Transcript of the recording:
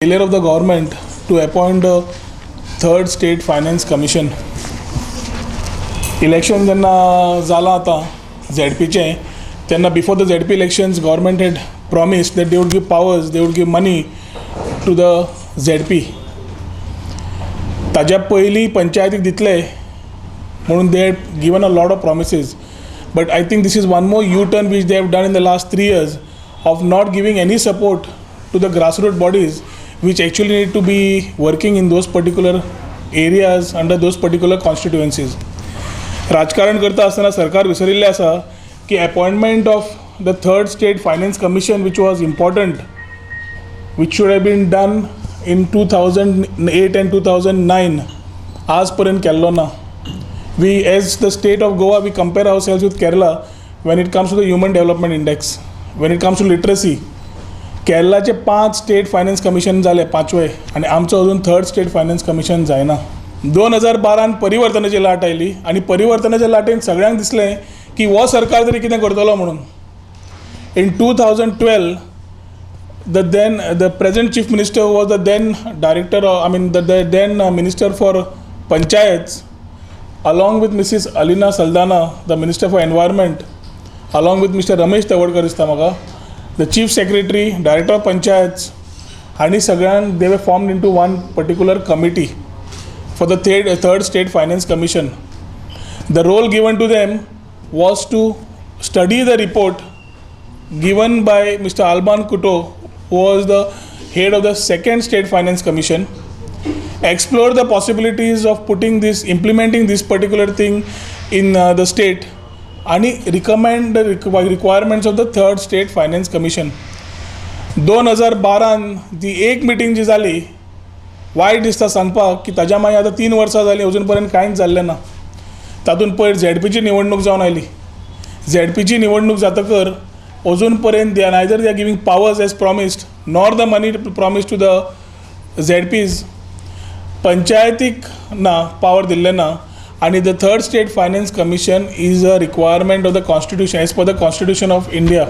Failure of the government to appoint a third state finance commission. Election जेन्ना जालां आतां झेडपीचें, तेन्ना before the ZP elections, government had promised that they would give powers, they would give money to the ZP. ताज्या पयलीं पंचायतीक दितले म्हणून they had given a lot of promises, but I think this is one more U turn which they have done in the last 3 years of not giving any support to the grassroots bodies which actually need to be working in those particular areas under those particular constituencies. राजकारण करता आसतना सरकार विसरिल्लें आसा की appointment of the third state finance commission, which was important, which should have been done in 2008 and 2009, आज पर्यंत केल्लो ना. We, as the state of Goa, we compare ourselves with Kerala when it comes to the human development index, when it comes to literacy. केरलाचे पांच state finance commission जाले पांचवे आनी आमचो अजून थर्ड स्टेट फायनान्स कमिशन जायना. 2012न परिवर्तनाची लाट आयली आनी परिवर्तनाच्या लाटेन सगळ्यांक दिसलें की हो सरकार तरी कितें करतलो म्हणून. In 2012, the then the present chief minister was the then director, I mean, the then minister for panchayats, along with Mrs. Alina Saldana, the minister for environment, along with Mr. Ramesh Tawadkar दिसता म्हाका, the chief secretary, director of panchayats हांणी सगळ्यांक they were formed into one particular committee for the third state finance commission. The role given to them was to study the report given by Mr. Alban Couto, who was the head of the second state finance commission, explore the possibilities of putting this, implementing this particular thing in the state, and recommend the requirements of the third state finance commission. 2012न जी एक meeting जी जाली, वायट दिसता सांगपाक की ताज्या मागीर आतां 3 वर्सां जालीं, अजून पर्यंत कांयच जाल्लें ना. तातूंत पयर झेडपीची निवडणूक जावन आयली. झेडपीची निवडणूक जातकर अजून पर्यंत they are neither they are giving powers as promised nor the money promised to the ZPs. पंचायतीक ना पावर दिल्लें ना आनी the third state finance commission is a requirement of the constitution as per the constitution of India.